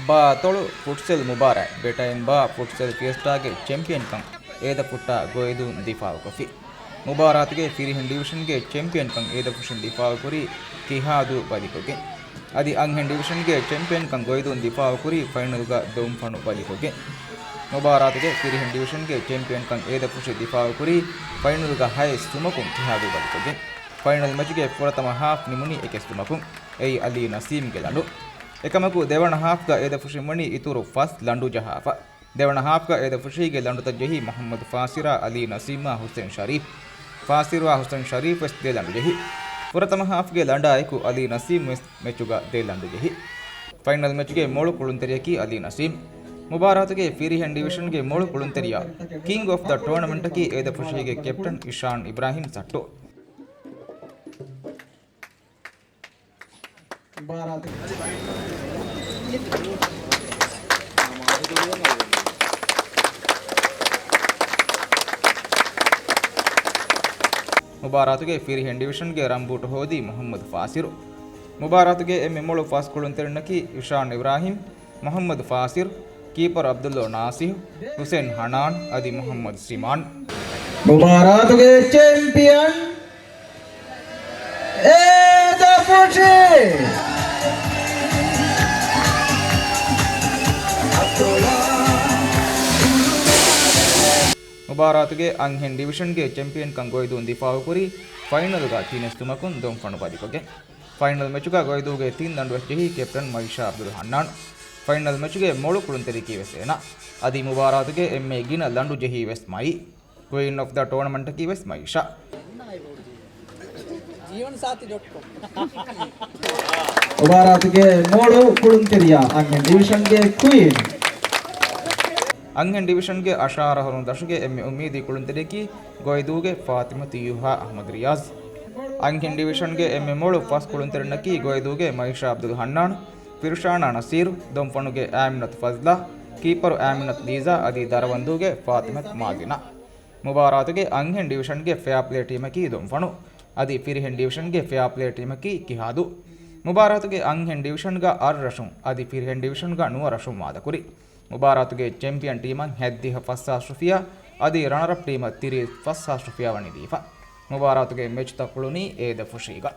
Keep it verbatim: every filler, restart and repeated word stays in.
ބާ ތޮޅު ފުޓްސަލް މުބާރާތް، ބެޓައިން ބާ ފުޓްސަލް ފިއެސްޓާގެ ޗެމްޕިއަންކަން އޭދަފުށާ ގޮއިދޫން ދިފާއުކޮށްފި. މުބާރާތުގެ ފިރިހެން ޑިވިޝަންގެ ޗެމްޕިއަންކަން އޭދަފުށިން ދިފާއުކުރީ ކިހާދޫ ބަލިކޮށްގެން. އަދި އަންހެން ޑިވިޝަންގެ ޗެމްޕިއަންކަން ގޮއިދޫން ދިފާއުކުރީ ފައިނަލްގަ ދޮންފަނު ބަލިކޮށްގެން. މުބާރާތުގެ ފިރިހެން ޑިވިޝަންގެ ޗެމްޕިއަންކަން އޭދަފުށި ދިފާއުކުރީ ފައިނަލްގަ ހައެއް ސުމަކުން ކިހާދޫ ބަލިކޮށްގެން. ފައިނަލް މެޗުގެ ފުރަތަމަ ހާފް ނިމުނީ އެކެއް ސުމަކުން. އެއީ އަލީ ނަސީމްގެ ލަނޑު. އެކަމަކު ދެވަނަ ހާފްގަ އޭދަފުށިން ވަނީ އިތުރު ފަސް ލަނޑު ޖަހާފަ. ދެވަނަ ހާފްގަ އޭދަފުށީގެ ލަނޑުތައް ޖެހީ މުޙައްމަދު ފާސިރާ، އަލީ ނަސީމާ ހުސެން ޝަރީފް. ފާސިރާ ހުސެން ޝަރީފް ވެސް ދެ ލަނޑު ޖެހި. ފުރަތަމަ ހާފްގެ ލަނޑާއެކު އަލީ ނަސީމް ވެސް މެޗުގަ ދެ ލަނޑު ޖެހި. ފައިނަލް މެޗުގެ މޮޅު ކުޅުންތެރިޔަކީ އަލީ ނަސީމް. މުބާރާތުގެ ފިރިހެން ޑިވިޝަންގެ މޮޅު ކުޅުންތެރިޔާ، ކިންގް އޮފް ދަ ޓޫނަމެންޓަކީ އޭދަފުށީގެ ކެޕްޓަން އިޝާން އިބްރާހިމް ސައްޓު. މުބާރާތުގެ ފިރިހެން ޑިވިޝަންގެ ރަންބޫޓު ހޯދީ މުޙައްމަދު ފާސިރު. މުބާރާތުގެ އެންމެ މޮޅު ފަސް ކުޅުންތެރިންނަކީ އިޝާން އިބްރާހިމް، މުޙައްމަދު ފާސިރު، ކީޕަރު ޢަބްދުﷲ ނާސިހު، ޙުސެން ޙަނާން އަދި މުޙައްމަދު ސިމާން. މުބާރާތުގެ ޗެމްޕިއަން އޭދަފުށި. މުބާރާތުގެ އަންހެން ޑިވިޝަންގެ ޗެމްޕިއަންކަން ގޮއިދޫން ދިފާއުކުރީ ފައިނަލްގަ ތިނެއް ސުމަކުން ދޮންފަނު ބަލިކޮށްގެން. ފައިނަލް މެޗުގަ ގޮއިދޫގެ ތިން ލަނޑު އެއްޗެހި ކެޕްޓަން މައިޝާ ޢަބްދުލް ޙަންނާން. ފައިނަލް މެޗުގެ މޮޅު ކުޅުންތެރިޔަކީ ވެސް އޭނާ. އަދި މުބާރާތުގެ އެންމެ ގިނަ ލަނޑު ޖެހީ ވެސް މައި. ކުއީން އޮފް ދަ ޓޫނަމެންޓަކީ ވެސް މައިޝާ. މުބާރާތުގެ މޮޅު ކުޅުންތެރިޔާ އަންހެން ޑިވިޝަންގެ ކުއީން. އަންހެން ޑިވިޝަންގެ އަށާރަ އަހަރުން ދަށުގެ އެންމެ އުއްމީދީ ކުޅުންތެރިޔަކީ ގޮއިދޫގެ ފާތިމަތު ޔުހާ އަޙްމަދު ރިޔާޒް. އަންހެން ޑިވިޝަންގެ އެންމެ މޮޅު ފަސް ކުޅުންތެރިންނަކީ ގޮއިދޫގެ މައިޝާ ޢަބްދުލް ޙަންނާން، ފިރުޝާނާ ނަސީރު، ދޮންފަނުގެ އާމިނަތު ފަޒްލާ، ކީޕަރު އާމިނަތު ލީޒާ އަދި ދަރަވަންދޫގެ ފާތިމަތު މާޒިނާ. މުބާރާތުގެ އަންހެން ޑިވިޝަންގެ ފެއާޕްލޭ ޓީމަކީ ދޮންފަނު، އަދި ފިރިހެން ޑިވިޝަންގެ ފެއާޕްލޭ ޓީމަކީ ކިހާދޫ. މުބާރާތުގެ އަންހެން ޑިވިޝަންގަ އަށްރަށުން އަދި ފިރިހެން ޑިވިޝަންގަ ނުވަ ރަށުން ވާދަކުރި. މުބާރާތުގެ ޗެމްޕިއަން ޓީމަށް ހަތްދިހަ ފަސްހާސް ރުފިޔާ އަދި ރަނަރަޕް ޓީމަށް ތިރީސް ފަސްހާސް ރުފިޔާ ވަނީ ދީފަ. މުބާރާތުގެ މެޗުތައް ކުޅުނީ އޭދަފުށީގަ.